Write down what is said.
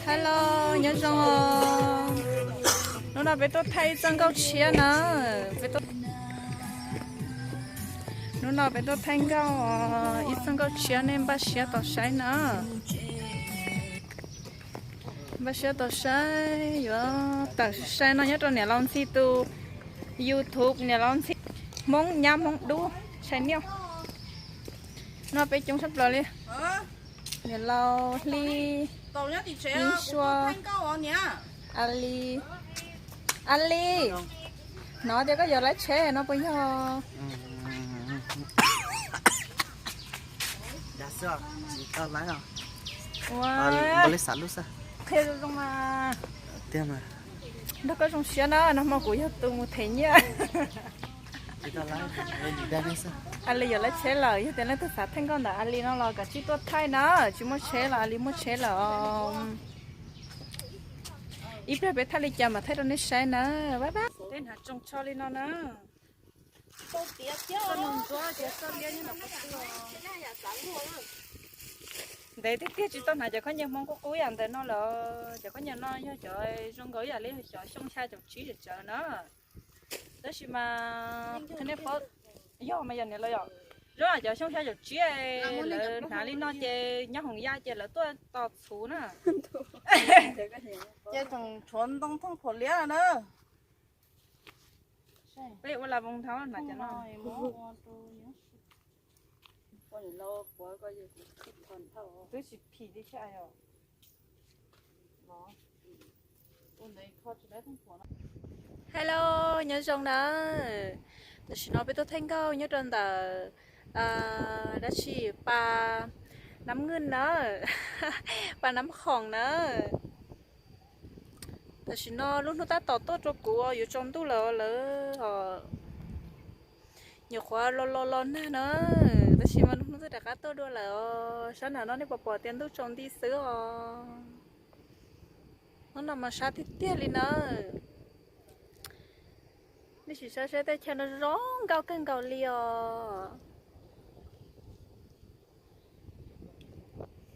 Hello, nyob zoo os. Hnub no peb tuaj thaij ib txoj nkauj tshiab na. Peb tuaj, hnub no peb tuaj thaij nkauj os, ib txoj nkauj tshiab, nej npaj siab tos saib na. Npaj siab tos saib, yuav tawm sai no nyob rau niam laus Ntxhi tus YouTube, niam laus Ntxhi Hmoob Nyab Hmoob Dub channel. No peb coob tshaj plaws li. Niam laus Hli, Ib Sua, Ali. Ali, hnov tias koj yuav lawv tsheb no puas yog? Ua, qhia zoo zoo mas. Nrog koj zoo siab na, nag hmo kuv yog tus mus them nyiaj. Ali yuav lawv tsheb lawm, yog tias leej twg xav thaij nkauj ntawm Ali no los kav tsij tuaj thaij na, tsis muaj tsheb los Ali muaj tsheb lawm. Ib pliag peb thaij li cas mam thaij rau nej saib na. Bye bye. Tej hnav tsoo tsho li no na. Txoj ntsuab ces txoj liab nyob ntawm qhov twg. Ntev tiag tiag tsis tau hnav cov khaub ncaws Hmoob qub qub yam ntawm no lawm. Cov khaub ncaws no yog cov zoo nkaus ib yam li cov xyoo xya caum tsib tawm tsawv na. Tab sis mas nej paub, yog mas yog niam lawv yom, zoo cov xyoo xya caum tsib lawv hnav li no ces nyob hoom ya ces lawv tuaj tos txhuv na. Ces tseem tshuav ntoo thooj phuam liab na. Peb ua la voos dhau hnav cov no. Twb tsis phim li thiab os. Hello, nyob zoo na. Tam sim no peb tuaj thaij nkauj nyob rau ntawm dab tsi, pas Nab Nwj na, pas Nab Khoom na. Tam sim no lub hnub tab tom tuaj rau kuv, yuav tsaus ntuj lawm lawm os. Nyuam qhuav los los los nag na, tab sis mas lub hnub twb rov qab tuaj dua lawm os. Sab nram no nej puas pom tias ntuj tsaus nti xwb os. Hnub no mas sab tiag tiag li na. Nej sim saib saib tej chaw no zoo nkauj kawg nkaus li os.